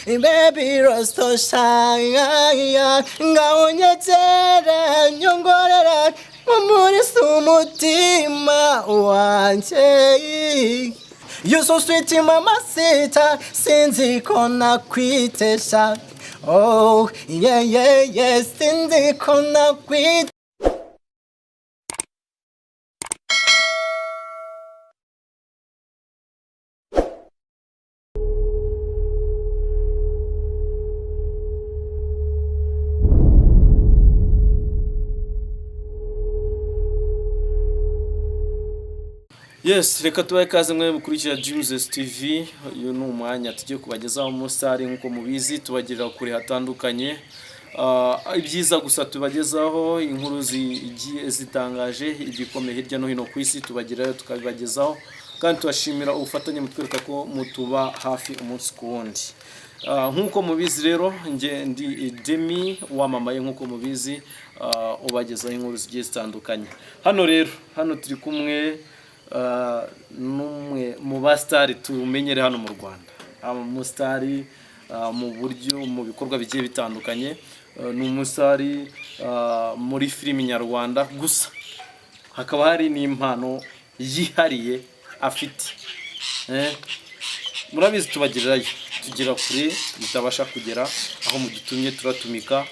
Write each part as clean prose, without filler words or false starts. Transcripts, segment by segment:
Baby, rosto shine. Ngaho nyegera, nyongorera muri umutima wanjye. You so sweet, mama sita, sinzi ko nakwitesha. Oh yeah, sinzi ko nakwitesha. Yes, reka tubahe ikaze mwe mukurikira Dreams TV. Uyu ni umwanya tugiye kubagezaho umusitari. Nk'uko mubizi, tubagirira kure hatandukanye. Ibyiza gusa tubagezaho, inkuru zigiye zitangaje, igikomeye hirya no hino ku isi tubagerayo tukabibagezaho, kandi tubashimira ubufatanye mutwereka ko mutuba hafi umunsi ku wundi. Nk'uko mubizi rero, nge ndi Demi wamamaye, nk'uko mubizi, ubagezaho inkuru zigiye zitandukanye. Hano rero, hano turi kumwe n'umwe mu basitari tumenyere hano mu Rwanda, umusitari mu buryo, mu bikorwa bigiye bitandukanye. Ni umusitari muri filimi nyarwanda, gusa hakaba hari n'impano yihariye afite. Murabizi, tubagerayo, tugera kure mutabasha kugera aho mudutumye, turatumika.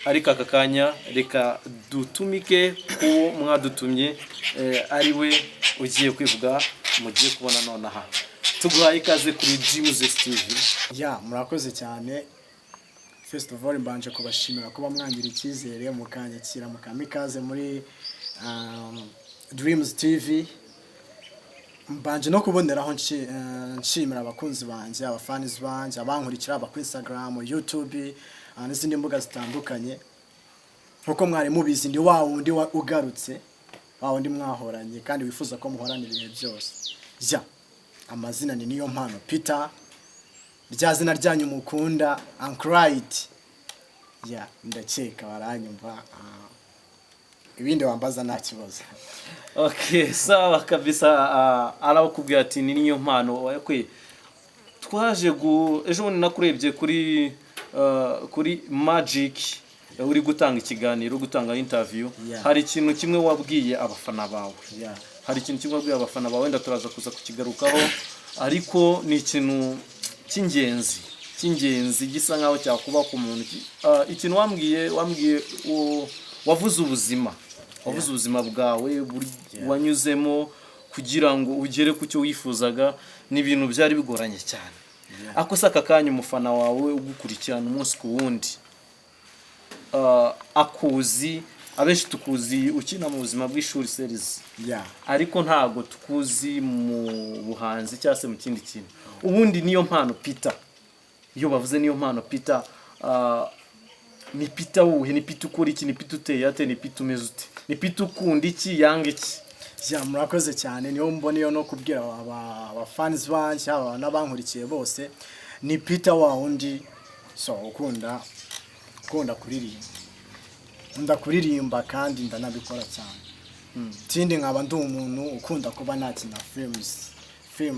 Ariko aka kanya reka dutumike uwo mwadutumye, ari we ugiye kwivuga mugiye kubona nonaha. Tuguhaye ikaze kuri Dreams TV. Ya, murakoze cyane. First of all, mbanje kubashimira kuba mwangira icyizere, mukanyakira, mukampa ikaze muri Dreams TV. Mbanje no kuboneraho nshimira abakunzi banjye, abafanizi banjye, abankurikira aba kuri Instagram, YouTube n'izindi mbuga zitandukanye. Nkuko mwari mubizi, ndi wa wundi ugarutse, wa wundi mwahoranye kandi wifuza ko muhorana ibihe byose. Ya, amazina ni Niyo Mpano Peter, rya zina ryanyu mukunda, Ankrite. Ya, ndakeka baranyumva. Ibindi wambaza nta kibazo. Okay, sawa kabisa. Arakubwira ati ni Niyo Mpano wakwe twaje gu ejo bundi nakurebye kuri Magic, uri gutanga ikiganiro, uri gutanga interview. Hari ikintu kimwe wabwiye abafana bawe. Hari ikintu kimwe wabwiye abafana bawe, wenda turaza kuza kukigarukaho, ariko ni ikintu cy'ingenzi gisa nkaho cyakuba ku muntu. Ikintu wambwiye, wavuze ubuzima, wavuze ubuzima bwawe wanyuzemo kugira ngo ugere ku cyo wifuzaga. Ni ibintu byari bigoranye cyane. Ako se aka kanya umufana wawe ugukurikirana umunsi ku wundi, akuzi, abenshi tukuzi ukina mu buzima bw'ishuri series, ariko ntago tukuzi mu buhanzi cyangwa se mu kindi kintu. Ubundi Niyo Mpano Peter, iyo bavuze Niyo Mpano Peter, ni Peter wuhe? Ni Peter ukora iki? Ni Peter uteye ate? Ni Peter umeze ute? Ni Peter ukunda iki, yanga iki? Ya, murakoze cyane. Niyo mboneyeho no kubwira abafans banjye, haba n'abankurikiye bose, ni Peter wa wundi so ukunda kuririmba. Nkunda kuririmba kandi ndanabikora cyane. Ikindi, nkaba ndi umuntu ukunda kuba nakina films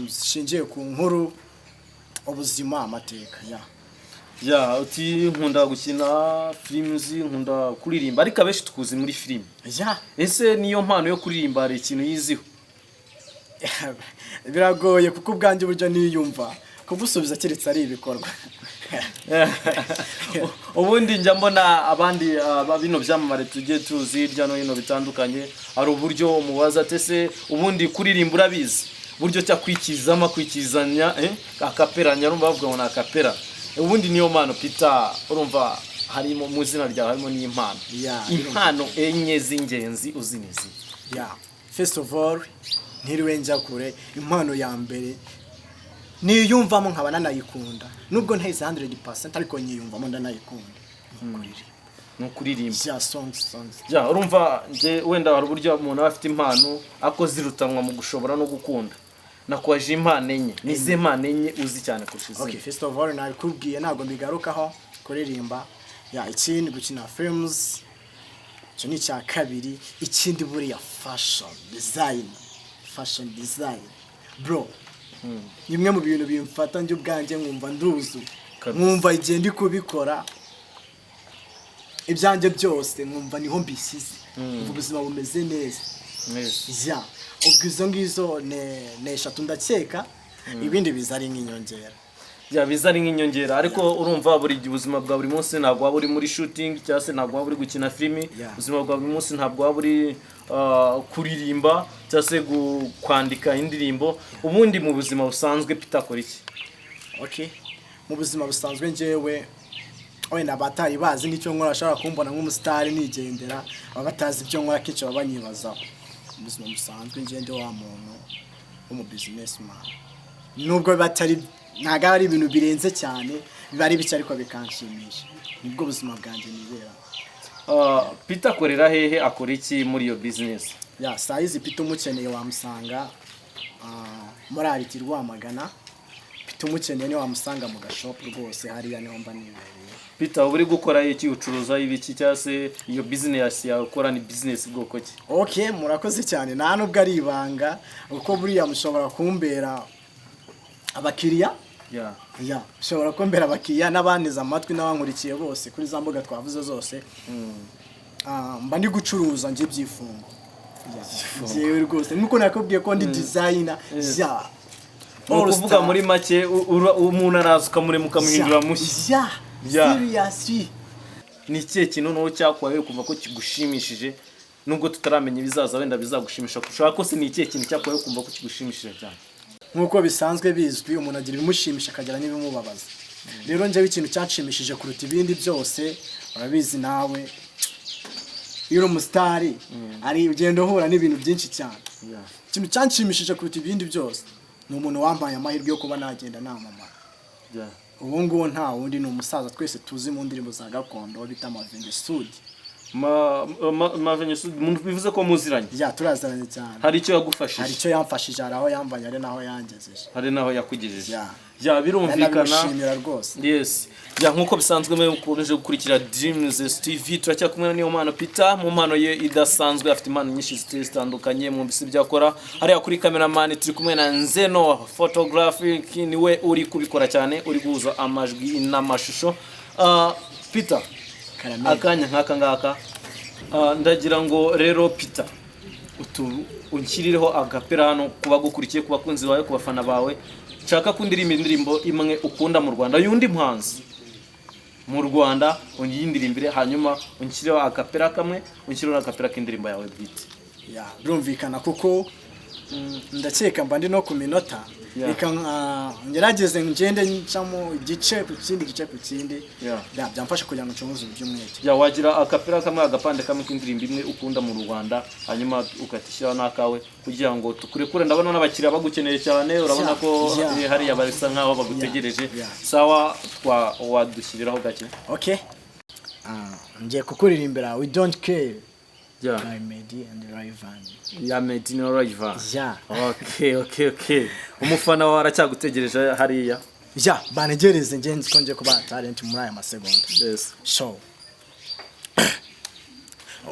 zishingiye ku nkuru, ubuzima, amateka ya. Ya, uti nkunda gukina films, nkunda kuririmba, ariko abenshi tukuzi muri filime. Ese Niyo Mpano yo kuririmba hari ikintu yiziho? Biragoye, kuko ubwanjye uburyo niyumva kugusubiza keretse ari ibikorwa. Ubundi njya mbona abandi bino byamamare tugiye tuzi hirya no hino bitandukanye, hari uburyo umubaza ati: "Ese ubundi kuririmba urabizi?" Buryo cyo akwikizamo, akwikizanya, akaperanya, urumva bavuga ngo ni akapera. Ubundi Niyo Mpano Peter, urumva harimo mu izina ryawe harimo n'impano. Impano enye z'ingenzi uzi ni izihe? Ya, first of all, ntiriwe njya kure, impano ya mbere niyumvamo nkaba nanayikunda, nubwo ntayizi 100%, ariko nyiyumvamo ndanayikunda, ni ukuririmba. Ni ukuririmba. Ya, songs. Ya, urumva nje wenda hari uburyo umuntu aba afite impano ako zirutanwa mu gushobora no gukunda. Nakwaje impano enye, ni izihe mpano enye uzi cyane kurusha izindi? Okay, first of all, nabikubwiye, ntabwo mbigarukaho, kuririmba. Ya, ikindi gukina films, icyo ni icya kabiri. Ikindi buriya fashion design. Fashion design, bro, ni bimwe mu bintu bimfata njye ubwanjye nkumva nduzuye. Nkumva igihe ndi kubikora ibyanjye byose, nkumva niho mbishyize, nkumva ubuzima bumeze neza. Ya, ubwo izo ngizo ni eshatu ndakeka, ibindi biza ari nk'inyongera. Ya, biza ari nk'inyongera, ariko urumva buri gihe ubuzima bwa buri munsi ntabwo waba uri muri shooting cyangwa se ntabwo waba uri gukina filimi. Ubuzima bwa buri munsi ntabwo waba uri kuririmba cyangwa se kwandika indirimbo. Ubundi mu buzima busanzwe Peter akora iki? Okay, mu buzima busanzwe njyewe, wenda abatari bazi n'icyo nkora, bashobora kumbona nk'umusitari nigendera, baba batazi ibyo nkora, akenshi baba banyibazaho. Mu buzima busanzwe njyewe ndi wa muntu w'umu businessman, nubwo biba atari, ntabwo ari ibintu birenze cyane, biba ari bike ariko bikanshimisha. Nibwo buzima bwanjye nibera. Peter akorera hehe? Akora iki muri iyo business? Ya, saa hizi Peter umukeneye wamusanga muri Ariti Rwamagana. Peter umukeneye niwe wamusanga mu gashopu rwose, hariya niho mba nibereye. Peter, uba uri gukora iki? Ucuruza ibiki cyangwa se iyo business yawe ukora ni business bwoko ki? Okay, murakoze cyane. Nta nubwo ari ibanga, kuko buriya mushobora kumbera abakiriya. Ya, mushobora kumbera abakiriya n'abanteze amatwi n'abankurikiye bose kuri za mbuga twavuze zose. Mba ndi gucuruza njye ibyifungo. Ya, njyewe rwose nkuko nakubwiye ko ndi designer, ya. Ni ukuvuga muri make umuntu araza ukamurema, ukamuhindura mushya. Ya. Seriously. Ni ikihe kintu noneho cyakubayeho ukumva ko kigushimishije, nubwo tutaramenya ibizaza, wenda bizagushimisha kurushaho? Ko se ni ikihe kintu cyakubayeho ukumva ko kigushimishije cyane? Nk'uko bisanzwe bizwi, umuntu agira ibimushimisha akagira n'ibimubabaza. Rero njyewe ikintu cyanshimishije kuruta ibindi byose, urabizi nawe, iyo uri umusitari ari ugenda uhura n'ibintu byinshi cyane. Ikintu cyanshimishije kuruta ibindi byose ni umuntu wampaye amahirwe yo kuba nagenda namamara. Ubu ngubu nta wundi, ni umusaza twese tuzi mu ndirimbo za gakondo bita Mavenge Sudi. Mavenge Sudi, bivuze ko muziranye? Ya, turaziranye cyane. Hari icyo yagufashije? Hari icyo yamfashije, hari aho yamvanye, hari n'aho yangejeje. Hari n'aho yakugejeje. Ya. Ya, birumvikana. Ndanabimushimira rwose. Yes, ya, nkuko bisanzwe mwe mukomeje gukurikira Dreams TV, turacyakumwe na Niyompano Peter mu mpano ye idasanzwe. Afite impano nyinshi zigiye zitandukanye, mwumvise ibyo akora. Hariya kuri cameraman turi kumwe na Nzeno Photographic, niwe uri kubikora cyane, uri guhuza amajwi n'amashusho. Peter, Karamel. akanya nk'aka ngaka, ndagira ngo rero Peter unshyirireho agapera hano ku bagukurikiye, ku bakunzi bawe, ku bafana bawe. Nshaka ko undirimba indirimbo imwe ukunda mu Rwanda, y'undi muhanzi mu Rwanda, uyindirimbire, hanyuma unshyireho agapera kamwe, unshyireho n'agapera k'indirimbo yawe bwite. Ya, birumvikana, kuko ndakeka mba ndi no ku minota. Reka ngerageze ngende ncamo igice ku kindi, igice ku kindi. Ya, byamfasha kugira ngo ncomoze uburyo umwete. Ya, wagira akapera kamwe, agapande kamwe k'indirimbo imwe ukunda mu Rwanda, hanyuma ukatishyiraho n'akawe kugira ngo tukurekure. Ndabona n'abakiriya bagukeneye cyane, urabona ko hariya basa nkaho bagutegereje. Sawa, twa wadushyiriraho gake. Okay, ngiye kukuririmbira "We Don't Care" by Meddy and Rayvanny. Ya Meddy na Rayvanny? Ya. Okay, umufana wawe aracyagutegereje hariya. Ya, banegereze, ngenzi nzi ko ngiye kubaha talent muri aya masegonda. So,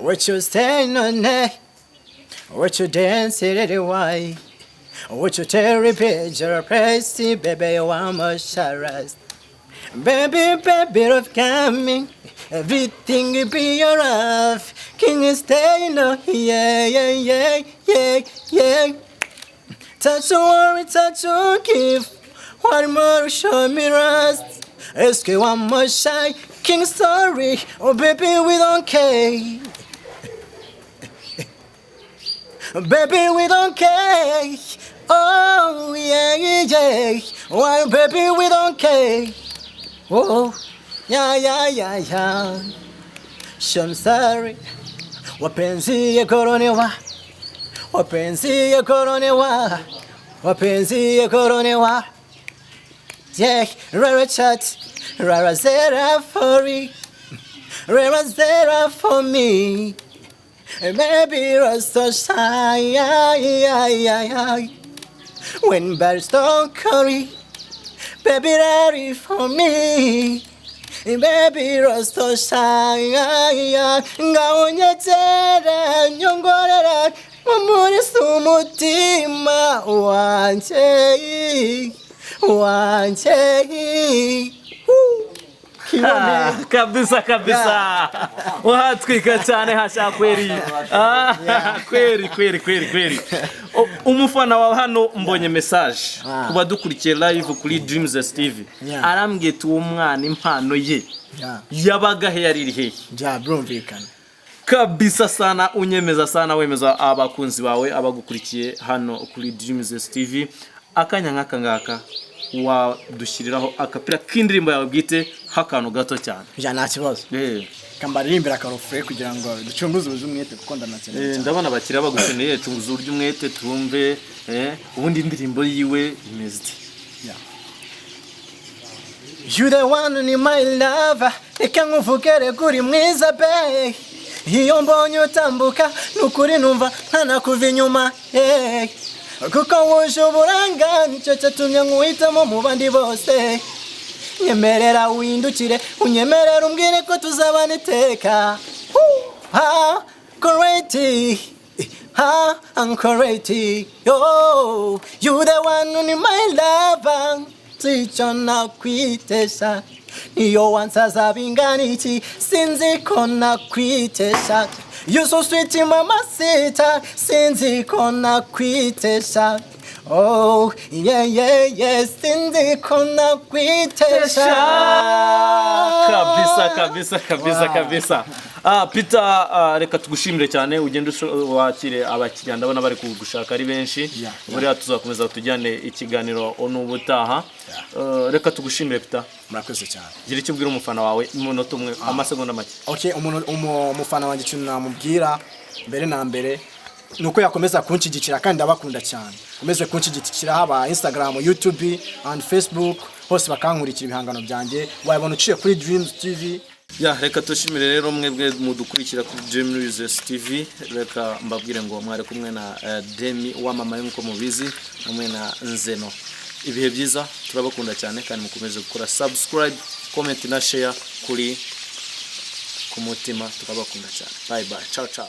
what you stand on it, what you dance it why, what you tell picture press, baby, you want more sharas. Baby, baby, of coming, everything be your love. King is staying, oh, yeah. Touch you worry, touch you give. One more show me rust. Ask you one more shy. King sorry, oh baby, we don't care. Baby, we don't care. Oh yeah. Why, baby, we don't care. Oh, yeah. I'm sorry. Wapenzi ya koronewa. Wapenzi ya koronewa. Wapenzi ya koronewa. Yeah, rara chat, rara zera for me, rara zera for me. Maybe so shy, when birds don't curry, baby, ready for me. Baby, so shy, ngawunyetera, nyongorera, mumurisa umutima wanjye, wanjye. Woo. nakwiboneye. Ah, kabisa kabisa, uhatwika cyane hasha kweli. Ah, kweli kweli kweli kweli. Umufana wawe hano mbonye message ku badukurikiye live kuri Dreams TV, arambwiye ati uwo mwana impano ye yabaga he, yari iri hehe? Bya birumvikana. Kabisa sana, unyemeza sana, wemeza abakunzi bawe abagukurikiye hano kuri Dreams TV. Akanya nk'aka ngaka wadushyiriraho akapira k'indirimbo yawe bwite h'akantu gato cyane? Ya, nta kibazo. Kambaririmbira akarofure kugira ngo ducunguze uburyo umwete, kuko ndanakeneye cyane. Ndabona abakiriya bagukeneye. Cunguza uburyo umwete twumve ubundi indirimbo yiwe imeze ite? Yeah. You the one in my love. Reka nkuvugere kuri mwiza be. Iyo mbonye utambuka, nukuri numva ntanakuva inyuma, hey. Kuko wuje uburanga, nicyo cyatumye nkuhitamo mu bandi bose. Nyemerera uhindukire, unyemerera umbwire ko tuzabana iteka. Ha, correct. Ha, I'm correct. Oh, you the one in my love. Icyo nakwitesha niyo wansaza bingana iki, sinzi ko nakwitesha. You so sweet mama sita, sinzi ko nakwitesha. Oh yeah, sinzi ko nakwitesha. Kabisa kabisa kabisa kabisa. Ah, Peter, reka tugushimire cyane, ugende wakire abakiriya, ndabona bari kugushaka ari benshi. Buriya tuzakomeza tujyane ikiganiro n'ubutaha. Reka tugushimire, Peter. Murakoze cyane. Gira icyo ubwira umufana wawe mu munota umwe, amasegonda make. Okay, umuntu umufana wanjye, ikintu namubwira mbere na mbere ni uko yakomeza kunshyigikira, kandi ndabakunda cyane. Komeze kunshyigikira haba Instagram, YouTube and Facebook, hose bakankurikira ibihangano byanjye wabibona uciye kuri Dreams TV. Ya, reka tushimire rero mwebwe mudukurikira kuri Dream News TV. Reka mbabwire ngo mwari kumwe na Demi wamamaye nk'uko mubizi, hamwe na Nzeno. Ibihe byiza, turabakunda cyane kandi mukomeze gukora subscribe, comment na share kuri ku mutima. Turabakunda cyane. Bye bye, ciao ciao.